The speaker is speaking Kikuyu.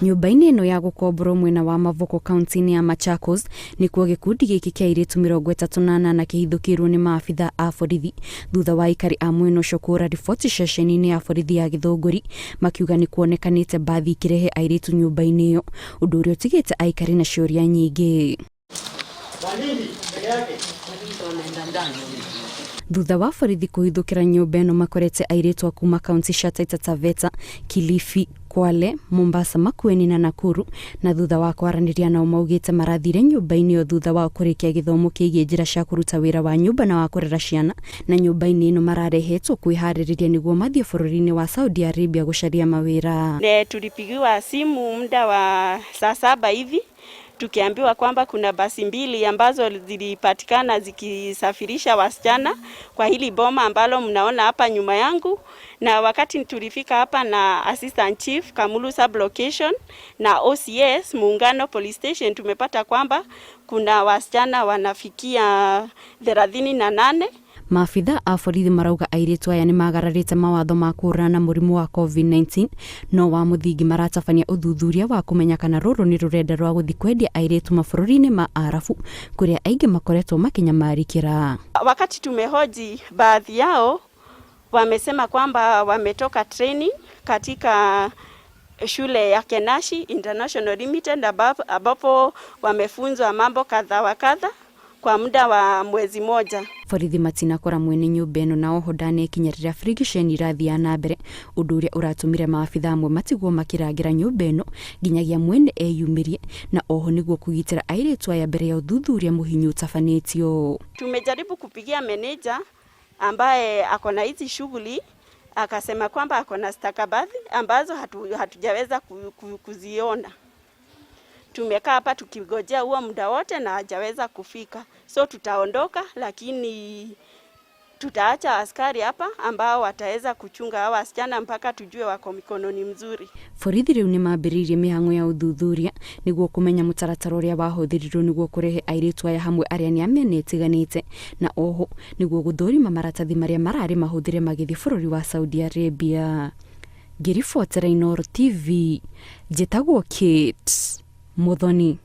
Nyũmba-inĩ ĩno ya gũkomborwo mwena wa Mavoko kaunti-inĩ ya Machakos nĩkuo gĩkundi gĩkĩ kĩa airĩtu 38 kĩhithũkĩirwo nĩ maabitha a borithi thutha wa aikari a mwena ũcio kũhũra riboti ceceni-inĩ ya borithi ya Gĩthũngũri makiuga nĩ kuonekanĩte mbathi ikĩrehe airĩtu nyũmba-inĩ ĩyo, ũndũ ũrĩa ũtigĩte aikari na ciũria nyingĩ. Thutha wa borithi kũhithũkĩra nyũmba ĩno makorete airĩtu a kuma kaunti cia Taita Taveta, Kilifi, Kwale, Mombasa, Makueni na Nakuru, na thutha wa kwaranĩria nao maugĩte marathire nyũmba-inĩ ĩyo thutha wa kũrĩkia gĩthomo kĩgiĩ njĩra cia kũruta wĩra wa nyũmba na wa kũrera ciana, na nyũmba-inĩ ĩno mararehetwo kwĩharĩrĩria nĩguo mathiĩ bũrũri-inĩ wa Saudi Arabia gũcaria mawĩra. Ne tulipigiwa simu muda wa saa 7 hivi tukiambiwa kwamba kuna basi mbili ambazo zilipatikana zikisafirisha wasichana kwa hili boma ambalo mnaona hapa nyuma yangu, na wakati tulifika hapa na Assistant Chief Kamulu sub location na OCS Muungano Police Station, tumepata kwamba kuna wasichana wanafikia 38. Maabitha a borithi marauga airĩtu aya nĩ magararĩte mawatho ma kũhũrana na mũrimũ wa COVID-19, no wa mũthingi maratabania ũthuthuria wa kũmenya kana rũrũ nĩ rũrenda rwa gũthiĩ kwendia airĩtu mabũrũri-inĩ ma Arabu kũrĩa aingĩ makoretwo makĩnyamarĩkĩra. Wakati tumehoji baadhi yao wamesema kwamba wametoka training katika shule ya Kenashi International Limited ambapo wamefunzwa mambo kadha wa kadha kwa muda wa mwezi moja. Borithi matinakora mwene nyũmba ĩno na oho ndanekinya rĩrĩa birigiceni irathiĩ na mbere, ũndũ ũrĩa ũratũmire maabitha amwe matigwo makĩrangĩra nyũmba ĩno nginyagia mwene eyumĩrie, na oho nĩguo kũgitĩra airĩtu aya mbere ya ũthuthuria mũhinyu ũtabanĩtio. Tumejaribu kupigia meneja ambaye ako na hizi shughuli, akasema kwamba ako na stakabadhi ambazo hatujaweza kuziona. Tumekaa hapa tukigojea huo muda wote na hajaweza kufika, so tutaondoka, lakini tutaacha askari hapa ambao wataweza kuchunga hawa wasichana mpaka tujue wako mikononi mzuri. Borithi rĩu nĩ mambĩrĩirie mĩhang'o ya ũthuthuria nĩguo kũmenya mũtaratara ũrĩa wahũthĩrirwo nĩguo kũrehe airĩtu aya hamwe arĩa nĩ a mĩena ĩtiganĩte, na oho nĩguo gũthũrima maratathi marĩa mararĩ mahũthĩre magĩthiĩ bũrũri wa Saudi Arabia. Ngĩribotera Inooro TV, njĩtagwo Kate Muthoni.